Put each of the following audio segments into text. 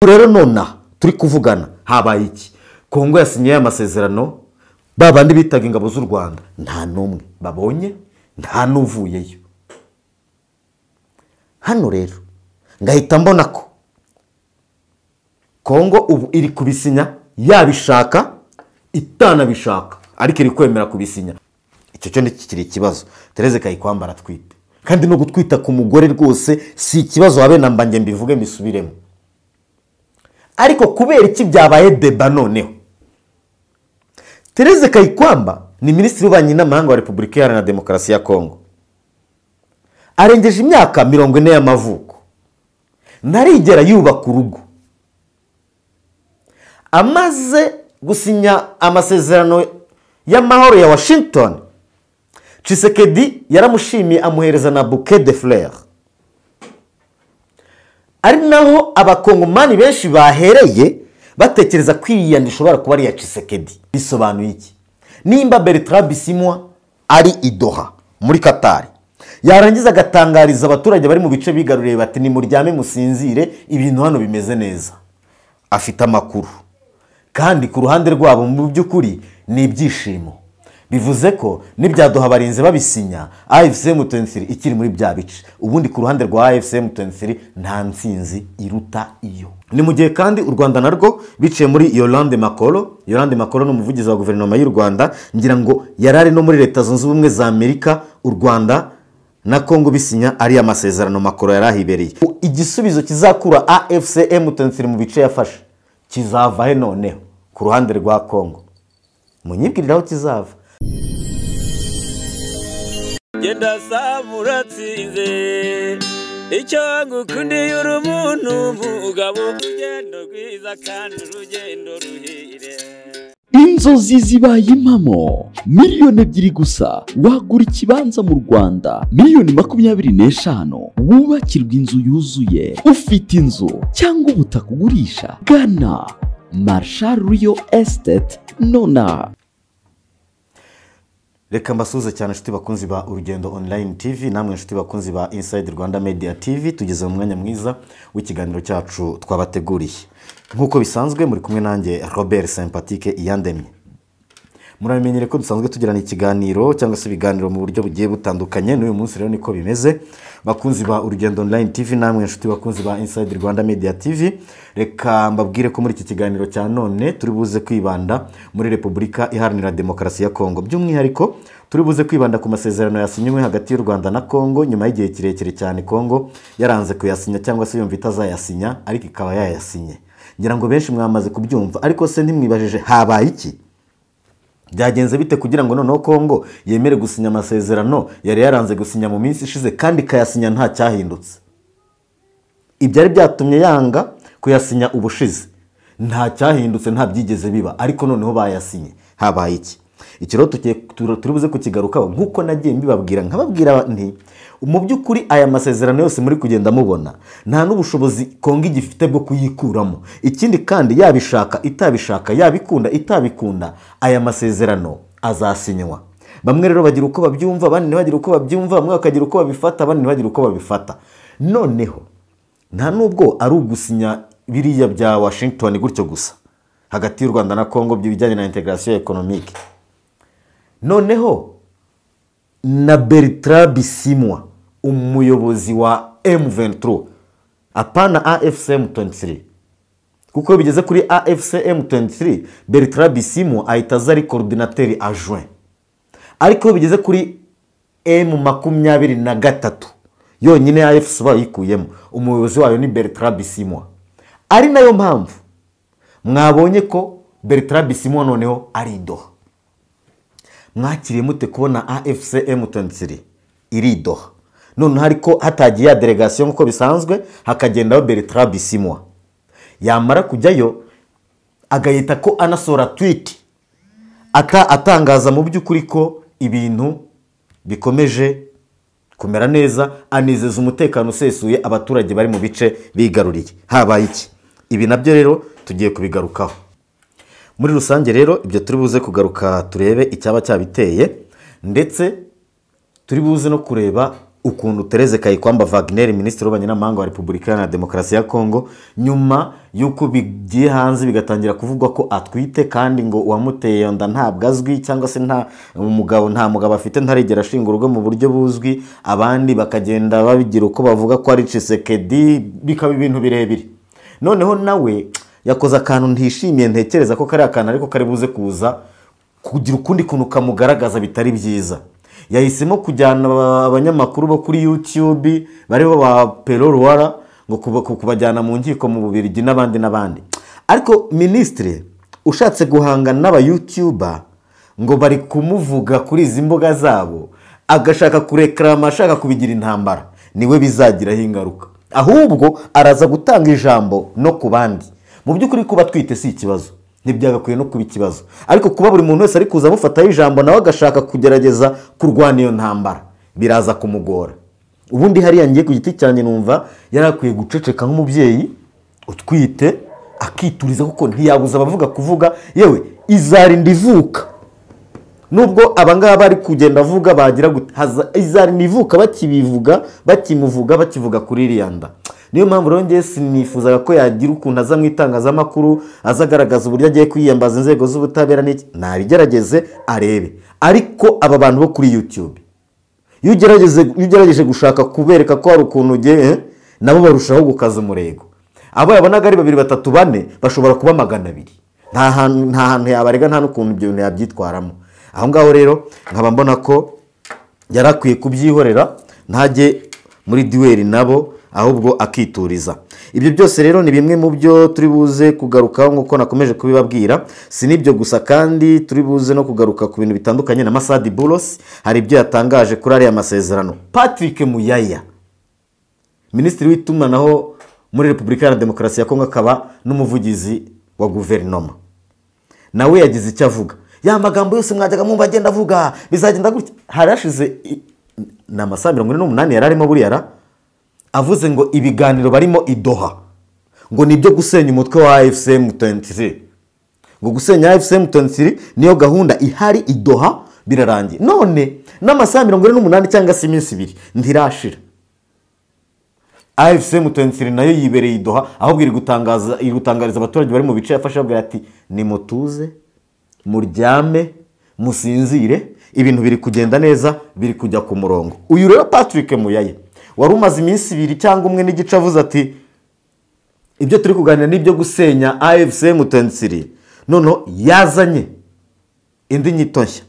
Ubu rero nonaha turi kuvugana habaye iki? Kongo yasinye amasezerano, babandi bitaga ingabo z'u Rwanda nta numwe babonye, nta nuvuyeyo. Hano rero ngahita mbona ko Kongo ubu iri kubisinya yabishaka itanabishaka, ariko iri kwemera kubisinya. Icyo cyo kikiri ikibazo. Therese Kayikwamba aratwite, kandi no gutwita ku mugore rwose si ikibazo, habe na mbange mbivuge mbisubiremo. Ariko kubera iki byabaye deba noneho? Therese Kayikwamba ni minisitiri w'ububanyi n'amahanga wa Repubulika Iharanira Demokarasi ya Kongo, arengeje imyaka 40 y'amavuko, ntarigera yubaka urugo. Amaze gusinya amasezerano y'amahoro ya Washington, Tshisekedi yaramushimiye amuhereza na bouquet de fleurs. Ari naho abakongomani benshi bahereye batekereza ko iyi ishobora kuba ari iya Tshisekedi. Bisobanuye iki? Nimba Bertrand Bisimwa ari i Doha muri Qatar, yarangiza agatangariza abaturage bari mu bice bigaruriye bati nimuryame musinzire, ibintu hano bimeze neza, afite amakuru, kandi ku ruhande rwabo mu by'ukuri ni ibyishimo. Bivuze ko n'ibyaduha barinze babisinya AFC M23 ikiri muri bya bice. Ubundi ku ruhande rwa AFC M23 nta ntsinzi iruta iyo. Ni mu gihe kandi u Rwanda narwo biciye muri Yolande Makolo. Yolande Makolo ni umuvugizi wa guverinoma y'u Rwanda, ngira ngo yarari no muri Leta Zunze Ubumwe za Amerika. U Rwanda na Kongo bisinya ari amasezerano, Makolo yarahibereye. Igisubizo kizakura AFC M23 mu bice yafashe kizava he noneho ku ruhande rwa Kongo? Munyibwiriraho kizava. Genda samuratsinze icyo ngukundiye uri umuntu mugabo, urugendo rwiza kandi urugendo ruhire. Inzozi zibaye impamo, 2 miliyoni gusa wagura ikibanza mu Rwanda, miliyoni 25 wubakirwa inzu yuzuye. Ufite inzu cyangwa ubutaka ugurisha, gana Marshal Real Estate nona. Reka mbasuhuze cyane inshuti bakunzi ba Urugendo Online TV, namwe inshuti bakunzi ba Inside Rwanda Media TV. Tugeze mu mwanya mwiza w'ikiganiro cyacu twabateguriye. Nk'uko bisanzwe muri kumwe nanjye Robert Sympathique Iyandemye. Muramenyere ko dusanzwe tugirana ikiganiro cyangwa se ibiganiro mu buryo bugiye butandukanye, n'uyu munsi rero niko bimeze. Bakunzi ba Urugendo Online TV, namwe inshuti bakunzi ba Inside Rwanda Media TV, reka mbabwire ko muri iki kiganiro cya none turi buze kwibanda muri Repubulika Iharanira Demokarasi ya Kongo. By'umwihariko turi buze kwibanda ku masezerano yasinywe hagati y'u Rwanda na Kongo nyuma y'igihe kirekire cyane Kongo yaranze kuyasinya cyangwa se yumva itazayasinya, ariko ikaba yayasinye. Ngira ngo benshi mwamaze kubyumva, ariko se ntimwibajije habaye iki? Byagenze bite kugira ngo noneho Kongo yemere gusinya amasezerano yari yaranze gusinya mu minsi ishize, kandi ikayasinya nta cyahindutse? Ibyari byatumye yanga kuyasinya ubushize nta cyahindutse, nta byigeze biba, ariko noneho bayasinye. Habaye iki? Iki rero turi buze kukigarukaho nk'uko nagiye mbibabwira, nkababwira nti mu by'ukuri aya masezerano yose muri kugenda mubona nta n'ubushobozi Kongo igifite bwo kuyikuramo. Ikindi kandi yabishaka itabishaka, yabikunda itabikunda, aya masezerano azasinywa. Bamwe rero bagira uko babyumva, abandi ntibagire uko babyumva, bamwe bakagira uko babifata, abandi ntibagire uko babifata. Noneho nta nubwo ari ugusinya biriya bya Washington gutyo gusa hagati y'u Rwanda na Kongo by'ibijyanye na integration économique, noneho na Bertrand Bisimwa umuyobozi wa M23, apana AFC M23, kuko iyo bigeze kuri AFC M23 Bertrand Bisimwa ahita aza ari coordinateur adjoint, ariko iyo bigeze kuri M23 yonyine AFC bayikuyemo, umuyobozi wayo ni Bertrand Bisimwa. Ari nayo mpamvu mwabonye ko Bertrand Bisimwa noneho ari i Doha. Mwakiriye mute kubona AFC M23 iri i Doha, noneho ariko hatagiye ya délégation nk'uko bisanzwe, hakagendaho Bertrand Bisimwa? Yamara kujyayo agahita ko anasohora tweet atangaza mu by'ukuri ko ibintu bikomeje kumera neza, anizeza umutekano usesuye abaturage bari mu bice bigaruriye. Habaye iki? Ibi nabyo rero tugiye kubigarukaho. Muri rusange rero ibyo turi buze kugaruka turebe icyaba cyabiteye, ndetse turi buze no kureba Ukuntu Therese Kayikwamba Wagner, minisitiri w'ububanyi n'amahanga wa Repubulika Iharanira Demokarasi ya Kongo, nyuma y'uko bigiye hanze bigatangira kuvugwa ko atwite, kandi ngo uwamuteye iyo nda ntabwo azwi, cyangwa se nta mugabo, nta mugabo afite, ntarigera ashinga urugo mu buryo buzwi, abandi bakagenda babigira uko bavuga ko ari Tshisekedi, bikaba ibintu birebire. Noneho nawe yakoze akantu ntishimiye, ntekereza ko kari akantu ariko kari buze kuza kugira ukundi kuntu kamugaragaza bitari byiza. Yahisemo kujyana abanyamakuru bo kuri YouTube baribo ba Pero Ruwara, ngo kubajyana mu nkiko mu Bubiligi n'abandi n'abandi. Ariko minisitiri ushatse guhangana n'aba YouTuber ngo bari kumuvuga kuri izi mbuga zabo, agashaka kurekarama, ashaka kubigira intambara, niwe bizagiraho ingaruka. Ahubwo araza gutanga ijambo no ku bandi. Mu by'ukuri kuba twite si ikibazo, ntibyagakwiye no kuba ikibazo, ariko kuba buri muntu wese ari kuza amufataho ijambo nawe agashaka kugerageza kurwana iyo ntambara, biraza kumugora. Ubundi hariya ngiye ku giti cyanjye numva yari akwiye guceceka nk'umubyeyi utwite, akituriza, kuko ntiyabuza abavuga kuvuga. Yewe izarinda ivuka, nubwo abangaba bari kugenda avuga bagira gute, izarinda ivuka bakibivuga, bakimuvuga, bakivuga kuri iriya nda. Niyo mpamvu rero ngewe sinifuzaga ko yagira ukuntu aza mu itangazamakuru, aza agaragaza uburyo agiye kwiyambaza inzego z'ubutabera n'iki, nabigerageze arebe. Ariko aba bantu bo kuri YouTube, iyo ugerageje gushaka kubereka ko hari ukuntu ugiye, nabo barushaho gukaza umurego. Abo yabonaga ari 2, 3, 4 bashobora kuba 200. Nta hantu yabarega, nta n'ukuntu ibyo bintu yabyitwaramo. Aho ngaho rero nkaba mbona ko yarakwiye kubyihorera, ntajye muri duel nabo, ahubwo akituriza. Ibyo byose rero ni bimwe mu byo turi buze kugarukaho nk'uko nakomeje kubibabwira. Si n'ibyo gusa kandi turi buze no kugaruka ku bintu bitandukanye na Masadi Boulos, hari ibyo yatangaje kuri ariya masezerano. Patrick Muyaya, minisitiri w'itumanaho muri Repubulika Iharanira Demokarasi ya Kongo, akaba n'umuvugizi wa guverinoma, nawe yagize icyo avuga. Ya magambo yose mwajyaga mwumva agenda avuga bizagenda gutya, harashize ni amasaha 48 yari arimo buriya avuze ngo ibiganiro barimo i Doha ngo nibyo gusenya umutwe wa AFC M23, ngo gusenya AFC M23 niyo gahunda ihari i Doha, birarangiye. None n'amasaha 48 cyangwa se iminsi 2 ntirashira, AFC M23 nayo yibereye i Doha, ahubwo iri gutangariza abaturage bari mu bice yafashe, babwira ati nimutuze, muryame, musinzire, ibintu biri kugenda neza, biri kujya ku murongo. Uyu rero Patrick Muyaya wari umaze iminsi 2 cyangwa 1.5 avuze ati ibyo turi kuganira nibyo gusenya AFC M23, noneho yazanye indi nyito nshya.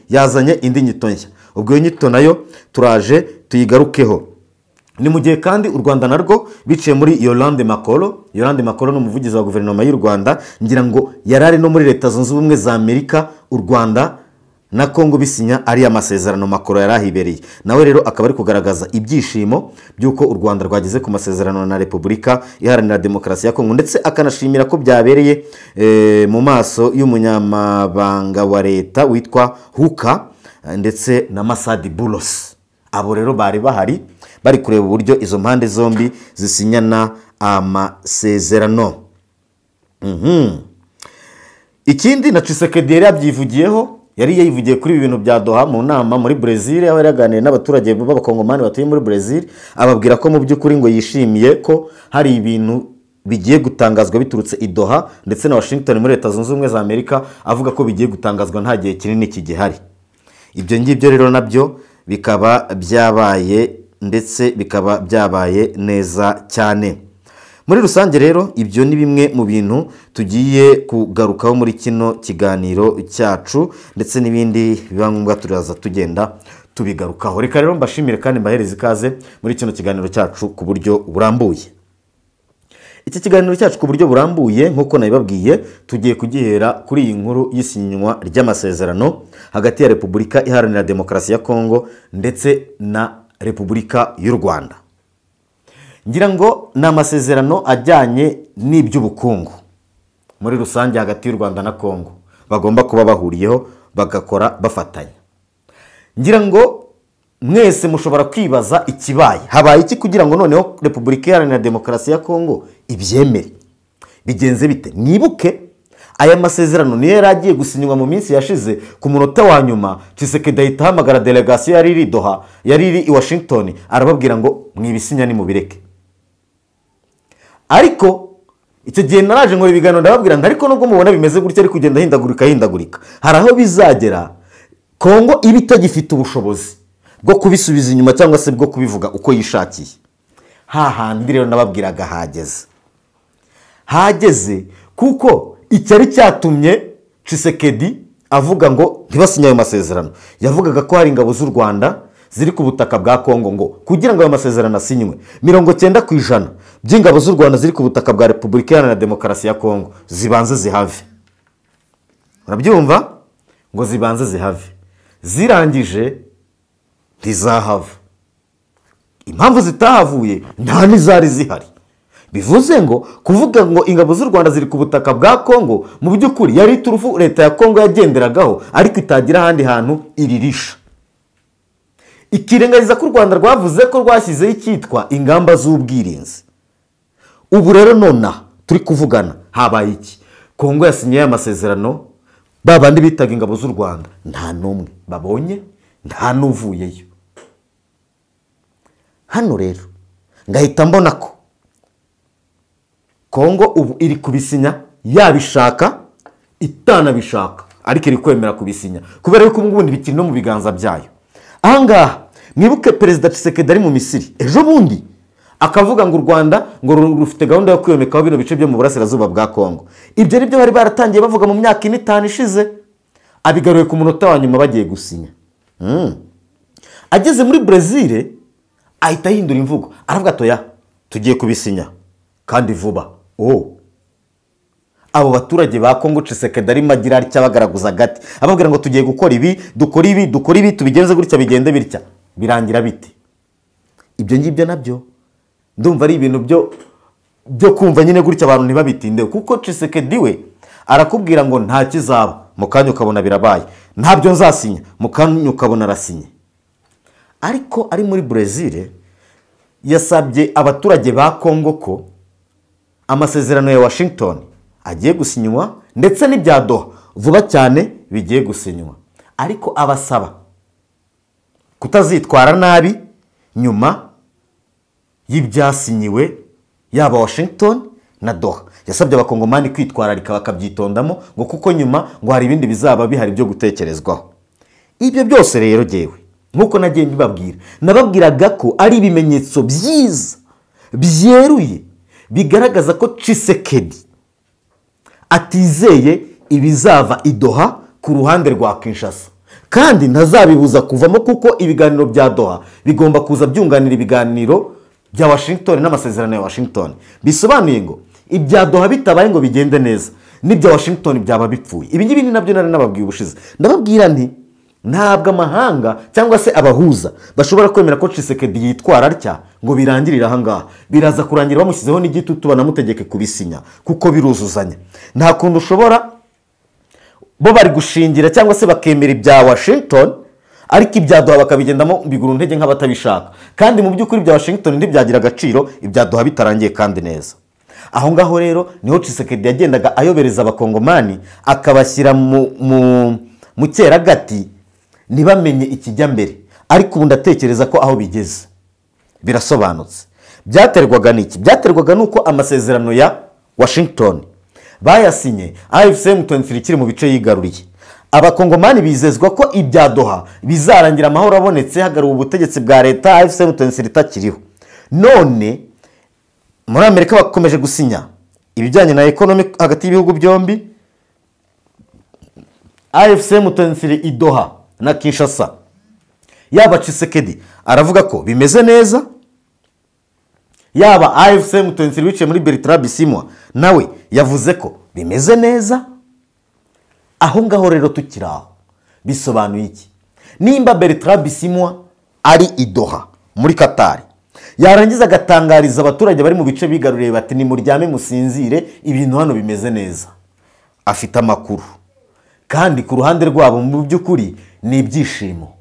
Yazanye indi nyito nshya. Ubwo iyo nyito nayo turaje tuyigarukeho. Ni mu gihe kandi u Rwanda narwo biciye muri Yolande Makolo. Yolande Makolo ni umuvugizi wa guverinoma y'u Rwanda, ngira ngo yarari no muri Leta Zunze Ubumwe za Amerika, u Rwanda na Kongo bisinya ari amasezerano, Makolo yarahibereye. Nawe rero akaba ari kugaragaza ibyishimo by'uko u Rwanda rwageze ku masezerano na Repubulika Iharanira Demokarasi ya Kongo, ndetse akanashimira ko byabereye mu maso y'umunyamabanga wa leta witwa Huka ndetse na Masadi Boulos. Abo rero bari bahari bari kureba uburyo izo mpande zombi zisinyana amasezerano. Ikindi na Tshisekedi yari yabyivugiyeho, yari yayivugiye kuri ibi bintu bya Doha mu nama muri Brazil, aho yari yaganiriye n'abaturage b'abakongomani batuye muri Brazil, ababwira ko mu by'ukuri ngo yishimiye ko hari ibintu bigiye gutangazwa biturutse i Doha ndetse na Washington muri Leta Zunze Ubumwe za Amerika, avuga ko bigiye gutangazwa nta gihe kinini kigihari. Ibyo ngibyo rero nabyo bikaba byabaye, ndetse bikaba byabaye neza cyane. Muri rusange rero ibyo ni bimwe mu bintu tugiye kugarukaho muri kino kiganiro cyacu, ndetse n'ibindi biba ngombwa turaza tugenda tubigarukaho. Reka rero mbashimire kandi mbahereze ikaze muri kino kiganiro cyacu ku buryo burambuye. Iki kiganiro cyacu ku buryo burambuye nk'uko nabibabwiye, tugiye kugihera kuri iyi nkuru y'isinywa ry'amasezerano hagati ya Repubulika Iharanira Demokarasi ya Kongo ndetse na Repubulika y'u Rwanda. Ngira ngo ni amasezerano ajyanye n'iby'ubukungu muri rusange hagati y'u Rwanda na Kongo bagomba kuba bahuriyeho bagakora bafatanya. Ngira ngo mwese mushobora kwibaza ikibaye, habaye iki kugira ngo noneho Repubulika Iharanira Demokarasi ya Kongo ibyemere, bigenze bite? Mwibuke Aya masezerano niyo yari agiye gusinywa mu minsi yashize. Ku munota wa nyuma Tshisekedi ahita ahamagara delegasiyo yari iri Doha, yari iri i Washington, arababwira ngo mwibisinya nimubireke. Ariko icyo gihe naraje nkora ibiganiro ndababwira nti ariko nubwo mubona bimeze gutya ari kugenda hindagurika, hari aho bizagera Kongo iba itagifite ubushobozi bwo kubisubiza inyuma cyangwa se bwo kubivuga uko yishakiye. Hahandi rero nababwiraga hageze kuko icyari cyatumye Tshisekedi avuga ngo ntibasinye ayo masezerano, yavugaga ko hari ingabo z'u Rwanda ziri ku butaka bwa Kongo, ngo kugira ngo ayo masezerano asinywe 90% by'ingabo z'u Rwanda ziri ku butaka bwa Repubulika Iharanira Demokarasi ya Kongo zibanze zihave. Urabyumva? Ngo zibanze zihave, zirangije ntizahava. Impamvu zitahavuye nta n'izari zihari. Bivuze ngo kuvuga ngo ingabo z'u Rwanda ziri ku butaka bwa Kongo mu by'ukuri yari iturufu leta ya Kongo yagenderagaho, ariko itagira ahandi hantu iririsha. Ikirengagiza ko u Rwanda rwavuze ko rwashyizeho icyitwa ingamba z'ubwirinzi. Ubu rero nonaha turi kuvugana habaye iki? Kongo yasinye amasezerano, ba bandi bitaga ingabo z'u Rwanda nta n'umwe babonye, nta n'uvuyeyo. Hano rero ngahita mbona ko Kongo ubu iri kubisinya yabishaka itanabishaka, ariko iri kwemera kubisinya kubera yuko ubu ngubu bikiri no mu biganza byayo. Ahangaha mwibuke Perezida Tshisekedi ari mu Misiri ejo bundi akavuga ngo u Rwanda ngo rufite gahunda yo kwiyomekaho bino bice byo mu burasirazuba bwa Kongo. Ibyo nibyo bari baratangiye bavuga mu myaka 5 ishize, abigaruye ku munota wa nyuma bagiye gusinya. Ageze muri Brazil ahita ahindura imvugo, aravuga atoya tugiye kubisinya kandi vuba. Abo baturage ba Kongo Tshisekedi arimo agira atya abagaraguza agati, ababwira ngo tugiye gukora ibi, dukora ibi, dukora ibi, tubigenze gutya bigende bitya, birangira bite? Ibyo ngibyo nabyo ndumva ari ibintu byo kumva nyine gutya abantu ntibabitinde, kuko Tshisekedi we arakubwira ngo nta kizaba, mu kanya ukabona birabaye, ntabyo nzasinya, mu kanya ukabona arasinye. Ariko ari muri Brazil yasabye abaturage ba Kongo ko amasezerano ya Washington agiye gusinywa ndetse n'ibya Doha vuba cyane bigiye gusinywa, ariko abasaba kutazitwara nabi nyuma y'ibyasinyiwe yaba Washington na Doha. Yasabye abakongomani kwitwararika bakabyitondamo, ngo kuko nyuma ngo hari ibindi bizaba bihari byo gutekerezwaho. Ibyo byose rero jewe nkuko nagiye mbibabwira, nababwiraga ko ari ibimenyetso byiza byeruye bigaragaza ko Tshisekedi atizeye ibizava i Doha ku ruhande rwa Kinshasa, kandi ntazabibuza kuvamo kuko ibiganiro bya Doha bigomba kuza byunganira ibiganiro bya Washington n'amasezerano ya Washington. Bisobanuye ngo ibya Doha bitabaye ngo bigende neza, n'ibya Washington byaba bipfuye. Ibi ngibi ni nabyo nari nababwiye ubushize, ndababwira nti ntabwo amahanga cyangwa se abahuza bashobora kwemera ko Tshisekedi yitwara atya ngo birangirire aha ngaha. Biraza kurangira bamushyizeho n'igitutu banamutegeke kubisinya, kuko biruzuzanya. Nta kuntu ushobora bo bari gushingira cyangwa se bakemera ibya Washington, ariko ibya Doha bakabigendamo biguru ntege nk'abatabishaka, kandi mu by'ukuri ibya Washington ntibyagira agaciro ibya Doha bitarangiye kandi neza. Aho ngaho rero niho Tshisekedi yagendaga ayobereza abakongomani akabashyira mu cyeragati ntibamenye ikijya mbere. Ariko ubu ndatekereza ko aho bigeze birasobanutse. Byaterwaga n'iki? Byaterwaga nuko amasezerano ya Washington bayasinye AFC M23 ikiri mu bice yigaruriye. Abakongomani bizezwa ko ibya Doha bizarangira amahoro abonetse hagaruwe ubutegetsi bwa leta AFC M23 itakiriho. None muri Amerika bakomeje gusinya ibijyanye na economic hagati y'ibihugu byombi. AFC M23 i Doha na Kinshasa, yaba Tshisekedi aravuga ko bimeze neza, yaba AFC M23 wicaye muri Bertrand Bisimwa nawe yavuze ko bimeze neza. Aho ngaho rero tukiraho bisobanuye iki? Nimba Bertrand Bisimwa ari i Doha muri Qatar, yarangiza agatangariza abaturage bari mu bice bigaruriye bati nimuryame musinzire, ibintu hano bimeze neza, afite amakuru, kandi ku ruhande rwabo mu by'ukuri ni ibyishimo.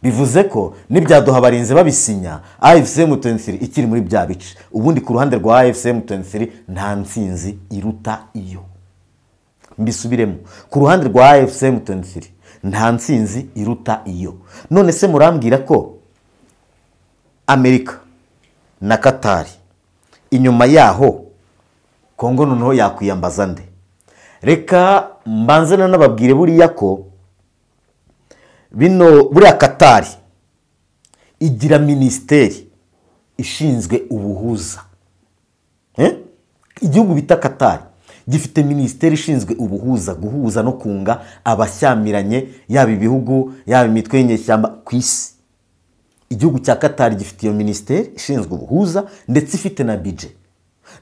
Bivuze ko n'ibya Doha barinze babisinya AFC M23 ikiri muri bya bice. Ubundi ku ruhande rwa AFC M23 nta ntsinzi iruta iyo. Mbisubiremo, ku ruhande rwa AFC M23 nta ntsinzi iruta iyo. None se murambwira ko Amerika na Katari inyuma yaho Kongo noneho yakwiyambaza nde? Reka mbanze nanababwire buriya ko bino buriya Katari igira minisiteri ishinzwe ubuhuza. Igihugu bita Katari gifite minisiteri ishinzwe ubuhuza, guhuza no kunga abashyamiranye, yaba ibihugu yaba imitwe y'inyeshyamba ku isi. Igihugu cya Katari gifite iyo minisiteri ishinzwe ubuhuza ndetse ifite na budget.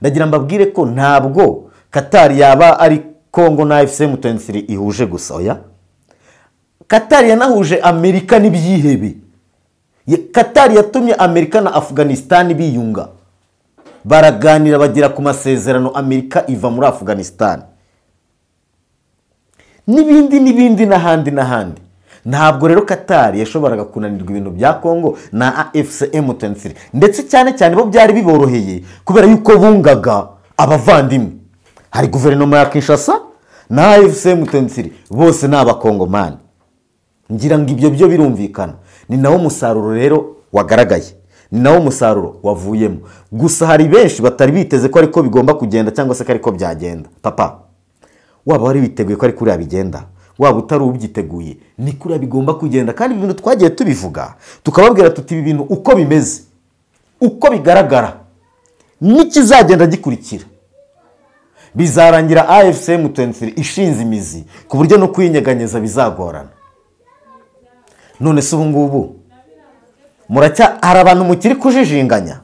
Ndagira mbabwire ko ntabwo Katari yaba ari Kongo na AFC M23 ihuje gusa, oya. Katari yanahuje Amerika n'ibyihebe. Katari yatumye Amerika na Afghanistan biyunga, baraganira bagera ku masezerano, Amerika iva muri Afghanistan n'ibindi n'ibindi n'ahandi n'ahandi. Ntabwo rero Katari yashoboraga kunanirwa ibintu bya Kongo na AFC M23, ndetse cyane cyane bo byari biboroheye kubera yuko bungaga abavandimwe. Hari guverinoma ya Kinshasa na AFC M23, bose ni abakongomani. Ngira ngo ibyo byo birumvikana. Ni nawo musaruro rero wagaragaye, ni nawo musaruro wavuyemo. Gusa hari benshi batari biteze ko ariko bigomba kugenda cyangwa se ko ariko byagenda. Papa, waba wari witeguye ko ari kuriya bigenda, waba utari ubyiteguye, ni kuriya bigomba kugenda. Kandi ibintu twagiye tubivuga tukababwira tuti ibi bintu uko bimeze, uko bigaragara, n'ikizagenda gikurikira, bizarangira AFC M23 ishinze imizi ku buryo no kwinyeganyeza bizagorana. None se ubu ngubu muracya hari abantu mukiri kujijinganya?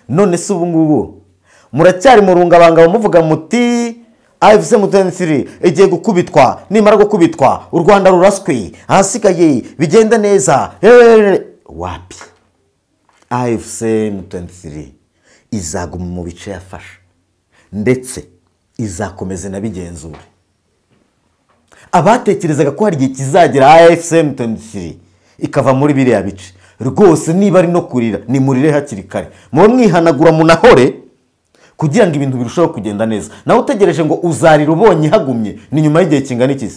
None se ubu ngubu muracyari mu rungabangabo muvuga muti AFC M23 igiye gukubitwa, nimara gukubitwa u Rwanda ruraswe, ahasigaye bigenda neza? Wapi, AFC M23 izaguma mu bice yafashe ndetse izakomeza nabigenzure. Abatekerezaga ko hari igihe kizagera AFC M23 ikava muri biriya bice, rwose niba ari no kurira ni murire hakiri kare, mube mwihanagura munahore kugira ngo ibintu birusheho kugenda neza. Nawe utegereje ngo uzarira ubonye ihagumye, ni nyuma y'igihe kingana iki?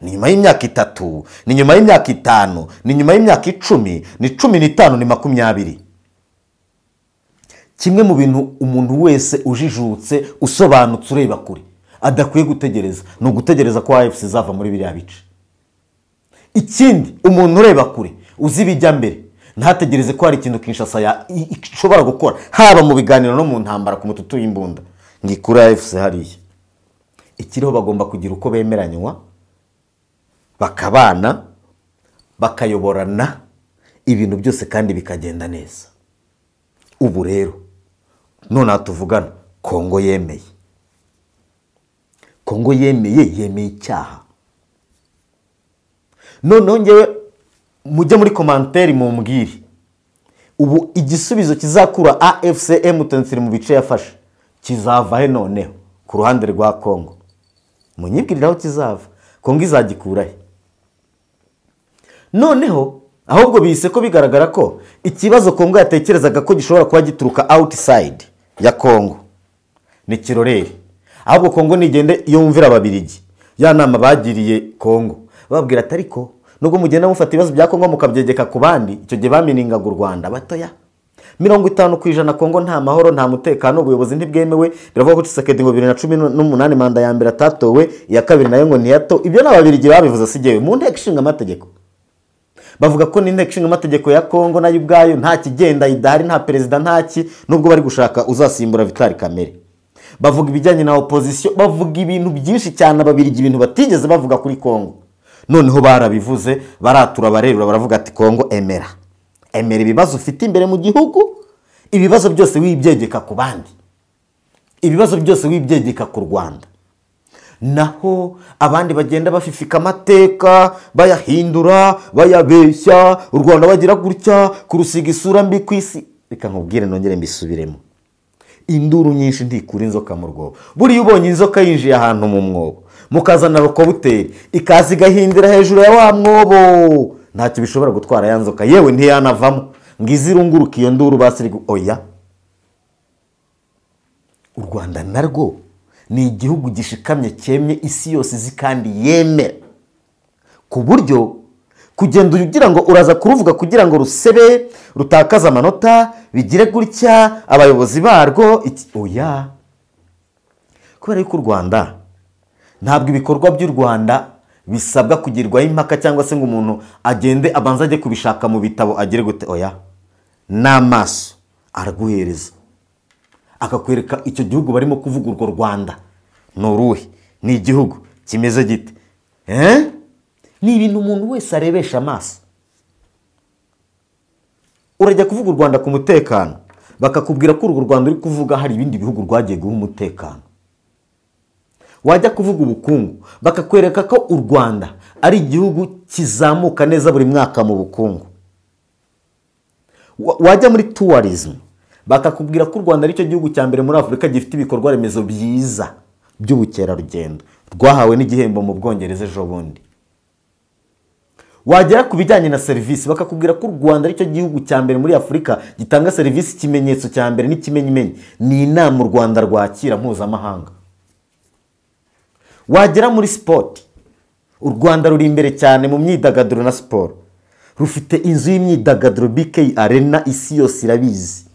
Ni nyuma y'imyaka 3, ni nyuma y'imyaka 5, ni nyuma y'imyaka 10, ni 15, ni 20. Kimwe mu bintu umuntu wese ujijutse usobanutse ureba kure adakwiye gutegereza ni ugutegereza ko AFC izava muri biriya bice. Ikindi, umuntu ureba kure uzi ibijya mbere ntategereze ko hari ikintu Kinshasa ishobora gukora, haba mu biganiro no mu ntambara ku mututu y'imbunda ngikura AFC hariya. Ikiriho bagomba kugira uko bemeranywa, bakabana, bakayoborana, ibintu byose kandi bikagenda neza. Ubu rero none tuvugana Kongo yemeye. Kongo yemeye icyaha. Noneho ngewe mujye muri commentaire mumbwire ubu igisubizo kizakura AFC M23 mu bice yafashe kizava he noneho ku ruhande rwa Kongo? Munyibwirire aho kizava. Kongo izagikura he? Noneho ahubwo bise ko bigaragara ko ikibazo Kongo yatekerezaga ko gishobora kuba gituruka outside ya Kongo ni kirorere. Ahubwo Kongo nigende yumvira ababirigi ya nama bagiriye Kongo, bababwira ati ariko nubwo mugenda mufata ibibazo bya Kongo mukabyegeka ku bandi, icyo gihe baminingaga u Rwanda batoya. 50% Kongo nta mahoro nta mutekano, ubuyobozi ntibwemewe. Biravuga ko Tshisekedi ngo 2018 manda ya mbere atatowe, iya kabiri nayo ngo ntiyato. Ibyo n'ababirigi babivuze sigewe mu nteko ishinga amategeko. Bavuga ko n'inteko ishinga amategeko ya Kongo nayo ubwayo nta kigenda, idahari, nta perezida, ntaki, nubwo bari gushaka uzasimbura Vital Kamerhe. Bavuga ibijyanye na opposition, bavuga ibintu byinshi cyane ababirigi, ibintu batigeze bavuga kuri Kongo. Noneho barabivuze, baratura, barerura, baravuga ati Kongo emera, emera ibibazo ufite imbere mu gihugu, ibibazo byose wibyegeka ku bandi, ibibazo byose wibyegeka ku Rwanda. Naho abandi bagenda bafifika amateka, bayahindura, bayabeshya, u Rwanda bagira gutya, kurusiga isura mbi ku isi. Reka nkubwire nongere mbisubiremo, induru nyinshi ntikura inzoka mu rwobo. Buriya ubonye inzoka yinjiye ahantu mu mwobo, mukazana rokobuteri ikaza igahindira hejuru ya wa mwobo, ntacyo bishobora gutwara ya nzoka, yewe ntiyanavamo ngo izirunguruke iyo nduru basiri. Oya, u Rwanda narwo Ni igihugu gishikamye cyemye isi yose izi kandi yemera, ku buryo kugenda ugira ngo uraza kuruvuga kugira ngo rusebe rutakaze amanota bigire gutya abayobozi barwo, oya. Kubera yuko u Rwanda ntabwo ibikorwa by'u Rwanda bisabwa kugirwaho impaka cyangwa se ngo umuntu agende abanza ajye kubishaka mu bitabo agire gute, oya. N'amaso araguhereza akakwereka icyo gihugu barimo kuvuga urwo Rwanda ni uruhe, ni igihugu kimeze gite, ni ibintu umuntu wese arebesha amaso. Urajya kuvuga u Rwanda ku mutekano bakakubwira ko urwo Rwanda uri kuvuga hari ibindi bihugu rwagiye guha umutekano. Wajya kuvuga ubukungu bakakwereka ko u Rwanda ari igihugu kizamuka neza buri mwaka mu bukungu. Wajya muri tourism bakakubwira ko u Rwanda ari cyo gihugu cya mbere muri Afurika gifite ibikorwa remezo byiza by'ubukerarugendo, rwahawe n'igihembo mu Bwongereza ejo bundi. Wagera ku bijyanye na serivisi bakakubwira ko u Rwanda ari cyo gihugu cya mbere muri Afurika gitanga serivisi, ikimenyetso cya mbere n'ikimenyimenyi ni inama u Rwanda rwakira mpuzamahanga. Wagera muri sport, u Rwanda ruri imbere cyane mu myidagaduro na siporo, rufite inzu y'imyidagaduro BK Arena, isi yose irabizi.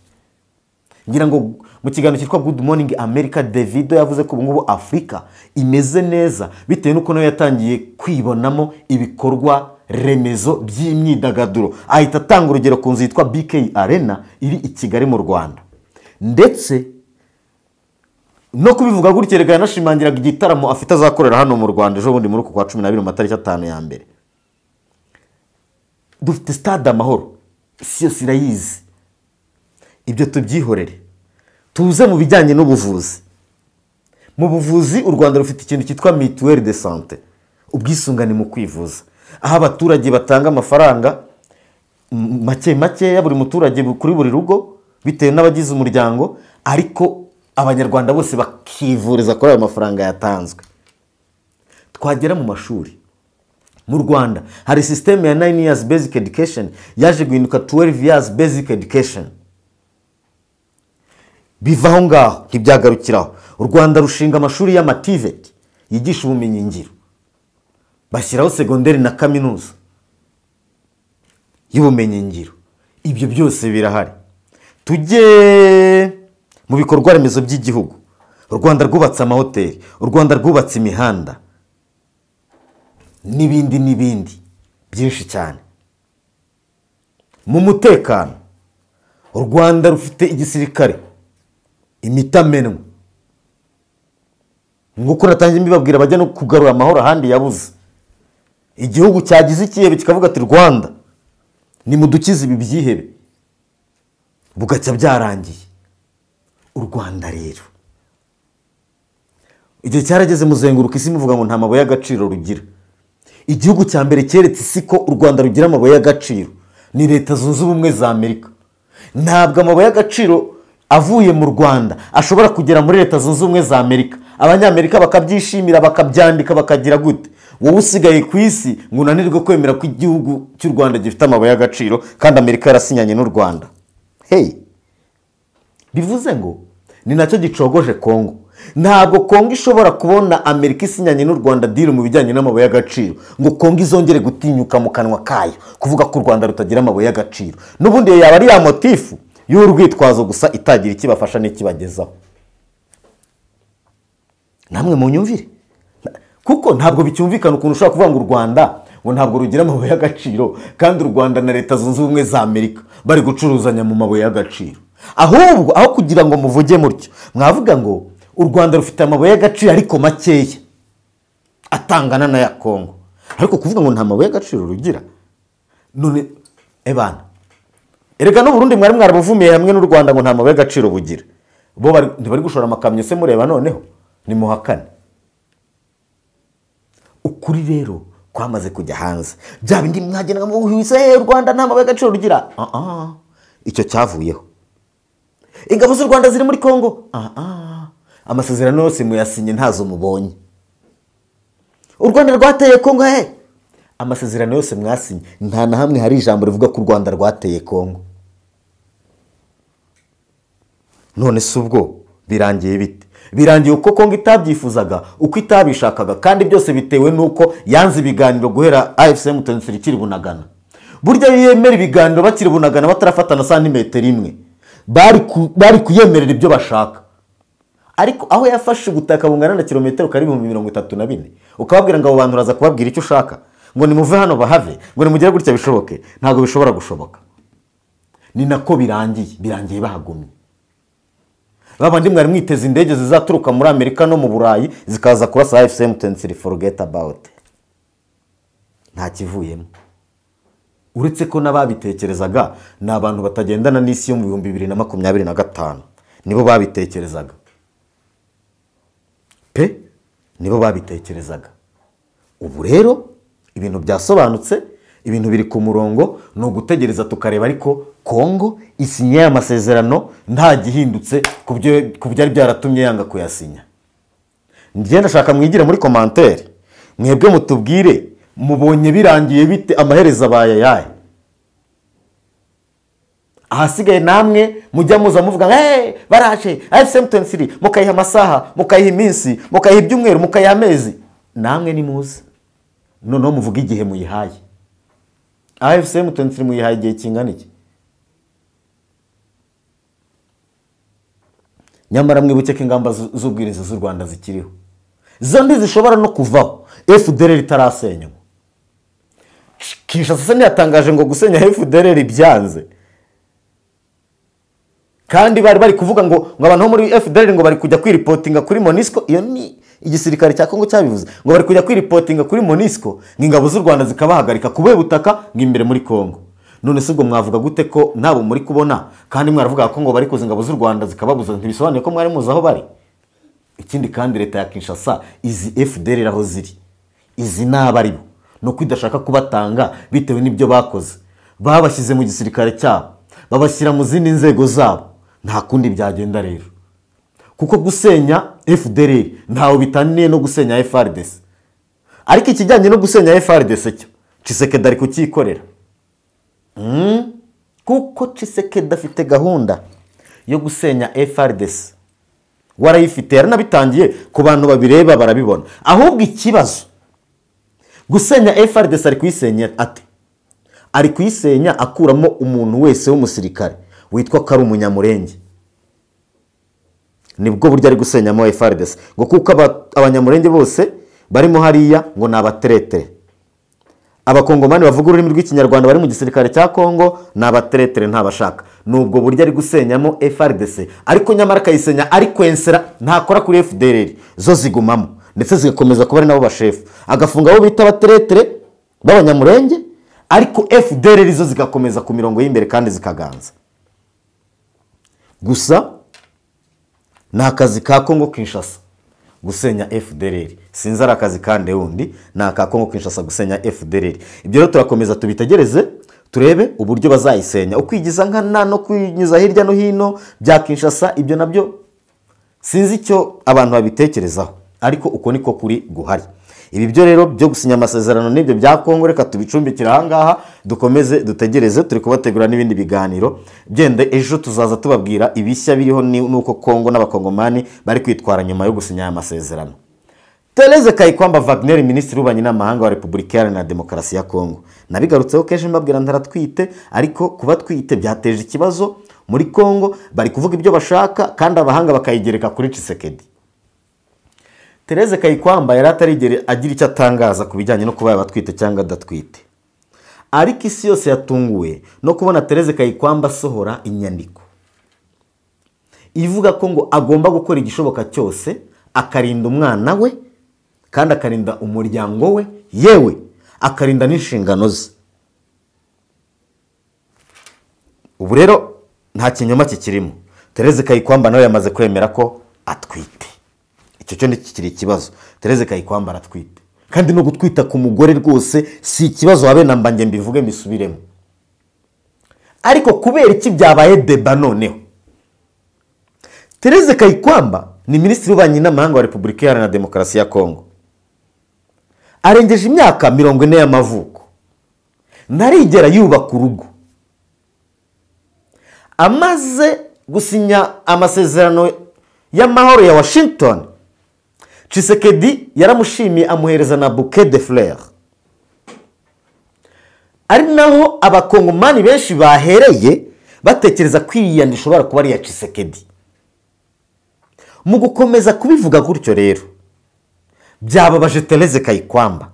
Ngira ngo mu kiganiro cyitwa Good Morning America, Davido yavuze ko ubu ngubu Afurika imeze neza bitewe n'uko nayo yatangiye kwibonamo ibikorwa remezo by'imyidagaduro. Ahita atanga urugero ku nzu yitwa BK Arena iri i Kigali mu Rwanda. Ndetse no kubivuga gutyo rega yanashimangiraga igitaramo afite azakorera hano mu Rwanda ejo bundi muri uku kwa 12 mu matariki 5 ya mbere. Dufite stade Amahoro, isi yose irayizi. Ibyo tubyihorere tuze mu bijyanye n'ubuvuzi. Mu buvuzi u Rwanda rufite ikintu cyitwa mutuelle de santé, ubwisungane mu kwivuza, aho abaturage batanga amafaranga make make ya buri muturage kuri buri rugo bitewe n'abagize umuryango, ariko abanyarwanda bose bakivuriza kuri ayo mafaranga yatanzwe. Twagera mu mashuri mu Rwanda hari system ya 9 years basic education yaje guhinduka 12 years basic education. Biva aho ngaho ntibyagarukiraho, u Rwanda rushinga amashuri y'amativet yigisha ubumenyi ngiro, bashyiraho segonderi na kaminuza y'ubumenyi ngiro. Ibyo byose birahari. Tujye mu bikorwa remezo by'igihugu, u Rwanda rwubatse amahoteli, u Rwanda rwubatse imihanda n'ibindi n'ibindi byinshi cyane. Mu mutekano u Rwanda rufite igisirikare imitamenwa, nk'uko natangiye mbibabwira bajya no kugarura amahoro ahandi yabuze. Igihugu cyagize ikihebe kikavuga ati Rwanda nimudukize ibi byihebe, bugacya byarangiye. U Rwanda rero igihe cyarageze muzenguruka isi muvuga ngo nta mabuye y'agaciro rugira. Igihugu cya mbere cyeretse isi ko u Rwanda rugira amabuye y'agaciro ni Leta Zunze Ubumwe za Amerika. Ntabwo amabuye y'agaciro avuye mu Rwanda ashobora kugera muri Leta Zunze Ubumwe za Amerika, abanyamerika bakabyishimira bakabyandika bakagira gute. Wowe usigaye ku isi ngo unanirwe kwemera ko igihugu cy'u Rwanda gifite amabuye y'agaciro kandi Amerika yarasinyanye n'u Rwanda. Hey, bivuze ngo ni nacyo gicogoje Kongo. Ntabwo Kongo ishobora kubona Amerika isinyanye n'u Rwanda deal mu bijyanye n'amabuye y'agaciro ngo Kongo izongere gutinyuka mu kanwa kayo kuvuga ko u Rwanda rutagira amabuye y'agaciro. N'ubundi yaba ari ya motifu y'urwitwazo gusa itagira ikibafasha n'ikibagezaho. Namwe munyumvire, kuko ntabwo bicyumvikana ukuntu ushobora kuvuga ngo u Rwanda ngo ntabwo rugira amabuye y'agaciro kandi u Rwanda na Leta Zunze Ubumwe za Amerika bari gucuruzanya mu mabuye y'agaciro. Ahubwo aho kugira ngo muvuge mutyo mwavuga ngo u Rwanda rufite amabuye y'agaciro ariko makeya atangana na ya Kongo, ariko kuvuga ngo nta mabuye y'agaciro rugira. None ebana erega no Burundi mwari mwarabuvumiye hamwe n'u Rwanda ngo nta mabuye y'agaciro bugira, bo ntibari gushora amakamyo se mureba noneho nimuhakane. Ukuri rero kwamaze kujya hanze, bya bindi mwagendaga muhuhise u Rwanda nta mabuye y'agaciro rugira, icyo cyavuyeho. Ingabo z'u Rwanda ziri muri Kongo, amasezerano yose muyasinye ntazo mubonye. U Rwanda rwateye Kongo he, amasezerano yose mwasinye nta na hamwe hari ijambo rivuga ko u Rwanda rwateye Kongo. None se ubwo Birangiye bite? Birangiye uko Kongo itabyifuzaga, uko itabishakaga, kandi byose bitewe nuko yanze ibiganiro guhera AFC M23 ikiri Bunagana. Burya yemera ibiganiro bakiri Bunagana batarafatana santimetero imwe, bari kuyemerera ibyo bashaka. Ariko aho yafashe ubutaka bungana na kilometero kari 34,000, ukababwira ngo abo bantu uraza kubabwira icyo ushaka, ngo nimuve hano bahave, ngo nimugere gutya bishoboke, ntabwo bishobora gushoboka. Ni nako birangiye bahagumye. Babandi mwari mwiteze indege zizaturuka muri Amerika no mu Burayi zikaza kurasa AFC M23, forget about. Nta kivuyemo. Uretse ko nababitekerezaga ni abantu batagendana n'isi yo mu 2025, nibo babitekerezaga pe, nibo babitekerezaga. Ubu rero ibintu byasobanutse, ibintu biri ku murongo, ni ugutegereza tukareba. Ariko Kongo isinye amasezerano nta gihindutse ku byari byaratumye yanga kuyasinya. Njye ndashaka mwigire muri commentaire, mwebwe mutubwire mubonye birangiye bite, amaherezo abaye yahe? Ahasigaye namwe mujya muza muvuga hey, baraje AFC M23, mukayiha amasaha, mukayiha iminsi, mukayiha ibyumweru, mukayiha amezi, namwe ni muze noneho muvuga igihe muyihaye. AFC M23 muyihaye igihe kingana iki? Nyamara mwibuke ko ingamba z'ubwirinzi z'u Rwanda zikiriho, zo ndizishobora no kuvaho FDLR itarasenywa. Kinshasa ntiyatangaje ngo gusenya FDLR byanze, kandi bari kuvuga ngo abantu bo muri FDLR ngo bari kujya kwiripotinga kuri MONUSCO. Iyo ni igisirikare cya Kongo cyabivuze, ngo bari kujya kwiripotinga kuri MONUSCO, ngo ingabo z'u Rwanda zikabahagarika kubera ubutaka ngo imbere muri Kongo. None se ubwo mwavuga gute ko ntabo muri kubona, kandi mwaravuga ko ngo bari kuza ingabo z'u Rwanda zikababuza? Ntibisobanuye ko mwari muzi aho bari. Ikindi kandi leta ya Kinshasa izi FDLR aho ziri, izi n'abaribo, no kwidashaka kubatanga bitewe n'ibyo bakoze. Babashyize mu gisirikare cyabo, babashyira mu zindi nzego zabo, nta kundi byagenda rero. Kuko gusenya FDLR ntawe bitaniye no gusenya FARDC. Ariko ikijyanye no gusenya FARDC cyo Tshisekedi ari kucyikorera. Kuko Tshisekedi afite gahunda yo gusenya FARDC, warayifite, yaranabitangiye, ku bantu babireba barabibona. Ahubwo ikibazo, gusenya FARDC ari kuyisenya ate? Ari kuyisenya akuramo umuntu wese w'umusirikare witwa ko ari umunyamurenge. Nibwo buryo ari gusenyamo FARDC, ngo kuko abanyamurenge bose barimo hariya ngo ni abateretere. Abakongomani bavuga ururimi rw'ikinyarwanda bari mu gisirikare cya Kongo ni abateretere, ntabashaka. Nubwo buryo ari gusenyamo FARDC, ariko nyamara akayisenya ari kwensera, ntakora kuri FDLR, zo zigumamo ndetse zigakomeza kuba ari nabo bashefu. Agafunga abo bita abateretere b'abanyamurenge, ariko FDLR zo zigakomeza ku mirongo y'imbere kandi zikaganza. Gusa ni akazi ka Kongo Kinshasa gusenya FDLR, sinzi ari akazi kandi wundi, ni aka Kongo Kinshasa gusenya FDLR. Ibyo rero turakomeza tubitegereze turebe uburyo bazayisenya. Ukwigiza nkana no kwinyuza hirya no hino bya Kinshasa, ibyo nabyo sinzi icyo abantu babitekerezaho, ariko uko niko kuri guhari. Ibi byo rero byo gusinya amasezerano n'ibyo bya Kongo reka tubicumbikira aha ngaha, dukomeze dutegereze, turi kubategura n'ibindi biganiro. Byende ejo tuzaza tubabwira ibishya biriho nuko Kongo n'abakongomani bari kwitwara nyuma yo gusinya aya masezerano. Therese Kayikwamba Wagner, minisitiri w'ububanyi n'amahanga wa Repubulika Iharanira Demokarasi ya Kongo, nabigarutseho kenshi mbabwira ntaratwite, ariko kuba twite byateje ikibazo muri Kongo. Bari kuvuga ibyo bashaka kandi abahanga bakayigereka kuri Tshisekedi. Therese Kayikwamba yari atarigera agira icyo atangaza ku bijyanye no kuba yabatwite cyangwa adatwite, ariko isi yose yatunguwe no kubona Therese Kayikwamba asohora inyandiko ivuga ko ngo agomba gukora igishoboka cyose akarinda umwana we, kandi akarinda umuryango we, yewe akarinda n'inshingano ze. Ubu rero nta kinyoma kikirimo. Therese Kayikwamba nawe yamaze kwemera ko atwite. Icyo cyo ntikikiri ikibazo. Therese Kayikwamba aratwite, kandi no gutwita ku mugore rwose si ikibazo, habe namba nge mbivuge mbisubiremo. Ariko kubera iki byabaye deba noneho? Therese Kayikwamba ni minisitiri w'ububanyi n'amahanga wa Repubulika Iharanira Demokarasi ya Kongo. Arengeje imyaka 40 y'amavuko, ntarigera yubaka urugo. Amaze gusinya amasezerano y'amahoro ya Washington. Tshisekedi yaramushimiye amuhereza na bouquet de fleurs, ari naho abakongomani benshi bahereye batekereza ko iyi yandi ishobora kuba ari iya Tshisekedi. Mu gukomeza kubivuga gutyo rero byababaje Therese Kayikwamba,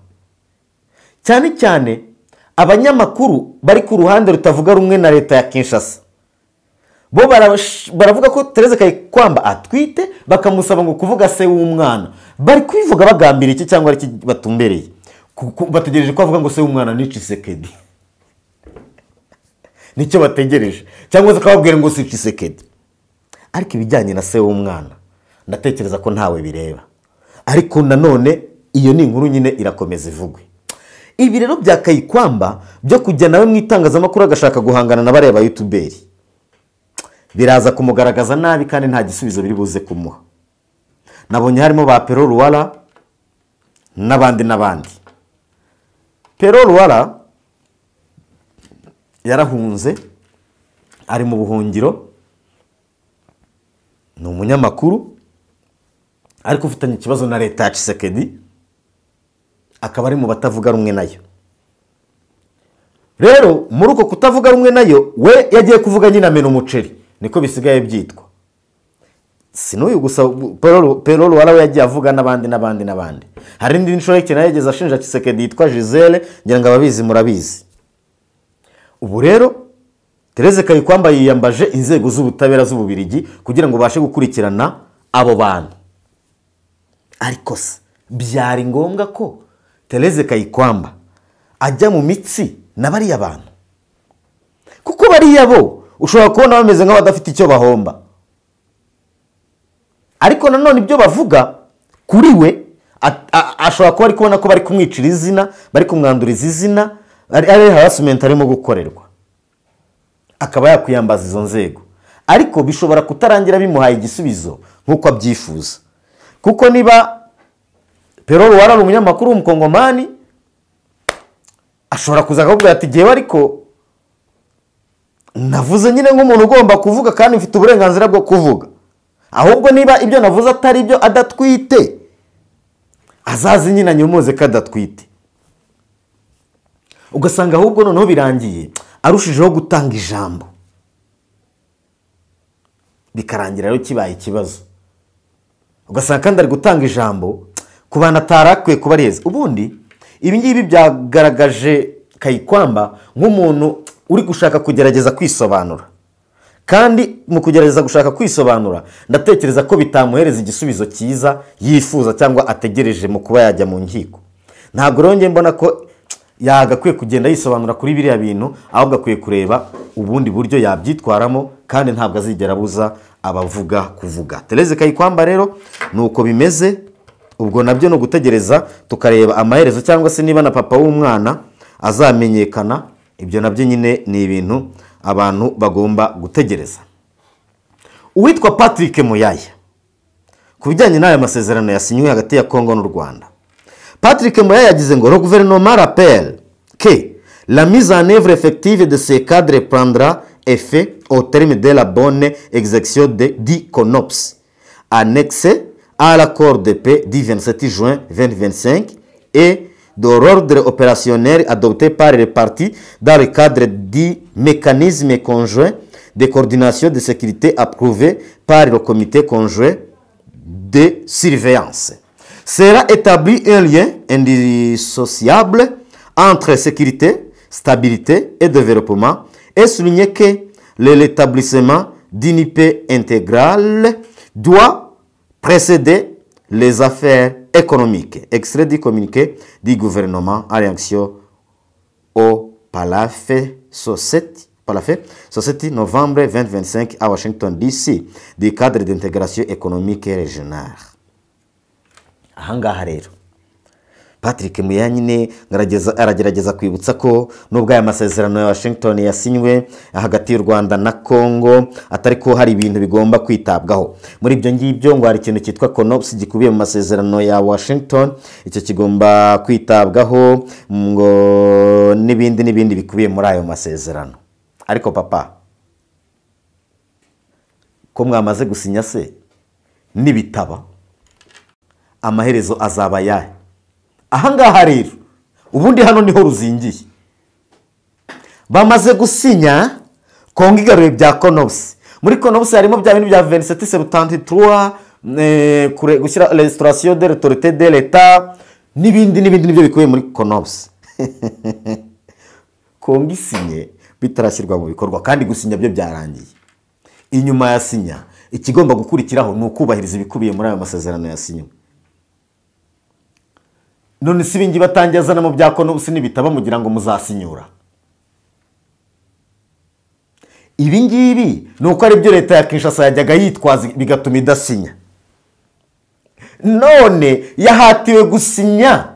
cyane cyane abanyamakuru bari ku ruhande rutavuga rumwe na leta ya Kinshasa. Bo baravuga ko Therese Kayikwamba atwite, bakamusaba ngo kuvuga se w'umwana. Bari kubivuga bagambira iki cyangwa iki batumbereye? Bategereje ko avuga ngo se w'umwana ni Tshisekedi, nicyo bategereje, cyangwa se akababwira ngo si Tshisekedi. Ariko ibijyanye na se w'umwana ndatekereza ko ntawe bireba. Ariko nanone iyo ni inkuru nyine irakomeza ivugwe. Ibi rero bya Kayikwamba byo kujya nawe mu itangazamakuru agashaka guhangana na bareba youtuberi, biraza kumugaragaza nabi kandi nta gisubizo biri buze kumuha. Nabonye harimo ba Pero Ruwara n'abandi n'abandi. Pero Ruwara yarahunze, ari mu buhungiro, ni umunyamakuru ariko ufitanye ikibazo na leta ya Tshisekedi, akaba ari mu batavuga rumwe nayo. Rero muri uko kutavuga rumwe nayo, we yagiye kuvuga nyine amena umuceri, niko bisigaye byitwa. Si n'uyu gusa, Pero Ruwara we yagiye avuga n'abandi n'abandi n'abandi. Hari indi nshoreke nayo yageze ashinja Tshisekedi yitwa Gisele, ngira ngo ababizi murabizi. Ubu rero Therese Kayikwamba yiyambaje inzego z'ubutabera z'Ububirigi kugira ngo bashe gukurikirana abo bantu. Ariko se byari ngombwa ko Therese Kayikwamba ajya mu mitsi na bariya bantu? Kuko bariya bo ushobora kubona bameze nk'abadafite icyo bahomba, ariko nanone ibyo bavuga kuri we ashobora kuba ari kubona ko bari kumwicira izina, bari kumwanduriza izina, ari harassment arimo gukorerwa, akaba yakwiyambaza izo nzego. Ariko bishobora kutarangira bimuhaye igisubizo nk'uko abyifuza. Kuko niba Pero Ruwara ari umunyamakuru w'umukongomani, ashobora kuza akakubwira ati jyewe ariko navuze nyine nk'umuntu ugomba kuvuga kandi mfite uburenganzira bwo kuvuga, ahubwo niba ibyo navuze atari ibyo adatwite, azaze nyine anyomoze ko adatwite. Ugasanga ahubwo noneho birangiye arushijeho gutanga ijambo, bikarangira rero kibaye ikibazo. Ugasanga kandi ari gutanga ijambo ku bantu atarakwiye kuba areza. Ubundi ibi ngibi byagaragaje Kayikwamba nk'umuntu uri gushaka kugerageza kwisobanura, kandi mu kugerageza gushaka kwisobanura ndatekereza ko bitamuhereza igisubizo cyiza yifuza cyangwa ategereje mu kuba yajya mu nkiko. Ntabwo rero njye mbona ko yagakwiye kugenda yisobanura kuri biriya bintu, ahubwo akwiye kureba ubundi buryo yabyitwaramo, kandi ntabwo azigera abuza abavuga kuvuga. Therese Kayikwamba rero nuko bimeze, ubwo nabyo no gutegereza tukareba amaherezo, cyangwa se niba na papa w'umwana azamenyekana. Ibyo nabyo nyine ni ibintu abantu bagomba gutegereza. Uwitwa Patrick Muyaya ku bijyanye n'aya masezerano yasinywe hagati ya Congo n'u Rwanda, Patrick Muyaya yagize ngo le gouvernement rappelle que la mise en œuvre effective de ces cadres prendra effet au terme de la bonne exécution du CONOPS annexé à l'accord de paix du 27 juin 2025 et de l'ordre opérationnel adopté par les parties dans le cadre du mécanisme conjoint de coordination de sécurité approuvé par le comité conjoint de surveillance. Sera établi un lien indissociable entre sécurité, stabilité et développement et souligner que l'établissement d'une paix intégrale doit précéder les affaires économiques. Extrait du communiqué du gouvernement à réaction au Palafé 7 novembre 2025 à Washington DC du cadre d'intégration économique régionale. Ahangaha rero Patrick Muyaya nyine aragerageza kwibutsa ko nubwo aya masezerano ya Washington yasinywe hagati y'u Rwanda na Congo, atari ko hari ibintu bigomba kwitabwaho. Muri ibyo ngibyo ngo hari ikintu cyitwa CONOPS gikubiye mu masezerano ya Washington, icyo kigomba kwitabwaho ngo n'ibindi n'ibindi bikubiye muri ayo masezerano. Ariko papa, ko mwamaze gusinya se Nibitaba amaherezo azaba yahe? Ahangaha rero ubundi hano niho ruzingiye. Bamaze gusinya, Kongo igaruye bya CONOPS. Muri CONOPS harimo bya bintu bya 2773, gushyira restauration de l'autorité de l'État n'ibindi n'ibindi, nibyo bikubiye muri CONOPS. Kongo isinye bitarashyirwa mu bikorwa, kandi gusinya byo byarangiye. Inyuma ya sinya ikigomba gukurikiraho ni ukubahiriza ibikubiye muri ayo masezerano yasinywe. None si ibingi batangiye azana mu bya CONOPS nibitaba mugira ngo muzasinyura? Ibi ngibi ni uko ari byo leta ya Kinshasa yajyaga yitwaza bigatuma idasinya. None yahatiwe gusinya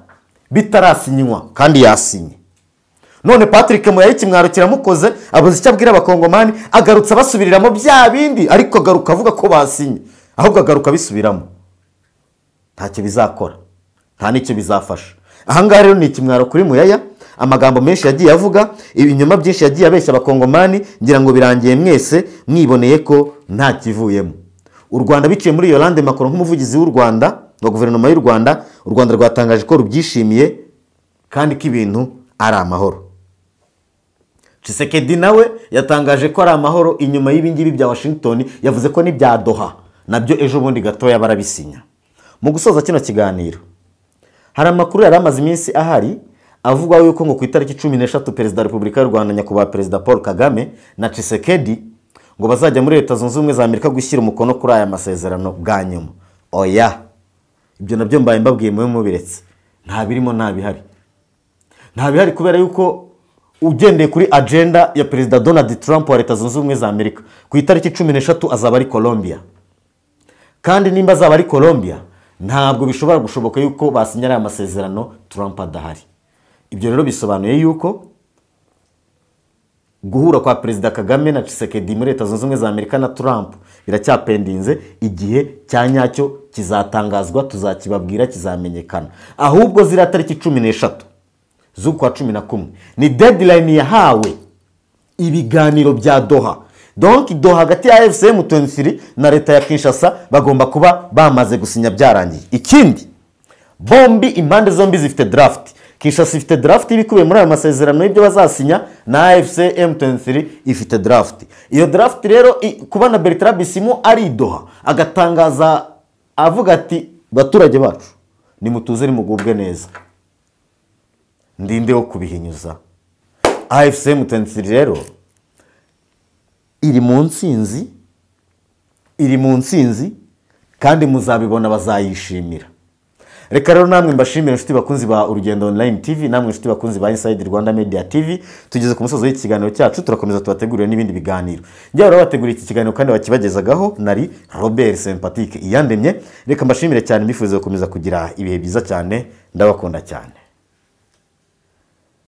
bitarasinywa kandi yasinye. None Patrick Muyaya ikimwaro kiramukoze, abuze icyo abwira abakongomani, agarutse abasubiriramo bya bindi, ariko agaruka avuga ko basinye, ahubwo agaruka abisubiramo. Ntacyo bizakora, nta n'icyo bizafasha. Ahangaha rero ni ikimwaro kuri Muyaya. Amagambo menshi yagiye avuga, ibinyoma byinshi yagiye abeshya abakongomani, ngira ngo birangiye mwese mwiboneye ko nta kivuyemo. U Rwanda biciye muri Yolande Macron nk'umuvugizi w'u Rwanda wa guverinoma y'u Rwanda, u Rwanda rwatangaje ko rubyishimiye kandi ko ibintu ari amahoro. Tshisekedi nawe yatangaje ko ari amahoro inyuma y'ibingibi bya Washington, yavuze ko n'ibya Doha nabyo ejo bundi gatoya barabisinya. Mu gusoza kino kiganiro, hari amakuru yari amaze iminsi ahari avuga yuko ngo ku itariki 13 Perezida wa Repubulika y'u Rwanda nyakubahwa Perezida Paul Kagame na Tshisekedi ngo bazajya muri Leta Zunze Ubumwe za Amerika gushyira umukono kuri aya masezerano bwa nyuma. Oya, ibyo nabyo mbaye mbabwiye mube mubiretse, nta birimo, nta bihari. Nta bihari kubera yuko ugendeye kuri agenda ya Perezida Donald Trump wa Leta Zunze Ubumwe za Amerika, ku itariki 13 azaba ari Colombia. Kandi nimba azaba ari Colombia, ntabwo bishobora gushoboka yuko basinyara aya masezerano Trump adahari. Ibyo rero bisobanuye yuko guhura kwa Perezida Kagame na Tshisekedi muri Leta Zunze Ubumwe za Amerika na Trump biracyapendinze, igihe cya nyacyo kizatangazwa, tuzakibabwira, kizamenyekana. Ahubwo ziriya tariki 13 z'ukwa 11 ni deadline yahawe ibiganiro bya Doha. Donc Doha hagati ya AFC M23 na leta ya Kinshasa bagomba kuba bamaze gusinya byarangiye. Ikindi, bombi impande zombi zifite draft. Kinshasa ifite draft ibikubiye muri aya masezerano y'ibyo bazasinya, na AFC M23 ifite draft. Iyo draft rero kuba na Bertrand Bisimwa ari Doha agatangaza avuga ati baturage bacu nimutuze nimugubwe neza, ndinde wo kubihinyuza. AFC M23 rero iri mu ntsinzi, iri mu ntsinzi kandi muzabibona bazayishimira. Reka rero namwe mbashimire inshuti bakunzi ba Urugendo Online TV, namwe inshuti bakunzi ba Inside Rwanda Media TV. Tugeze ku musozo w'ikiganiro cyacu, turakomeza tubategurire n'ibindi biganiro. Njye rero bateguriye iki kiganiro kandi bakibagezagaho nari Robert Sympatique Iyandemye. Reka mbashimire cyane, mbifuza gukomeza kugira ibihe byiza cyane, ndabakunda cyane.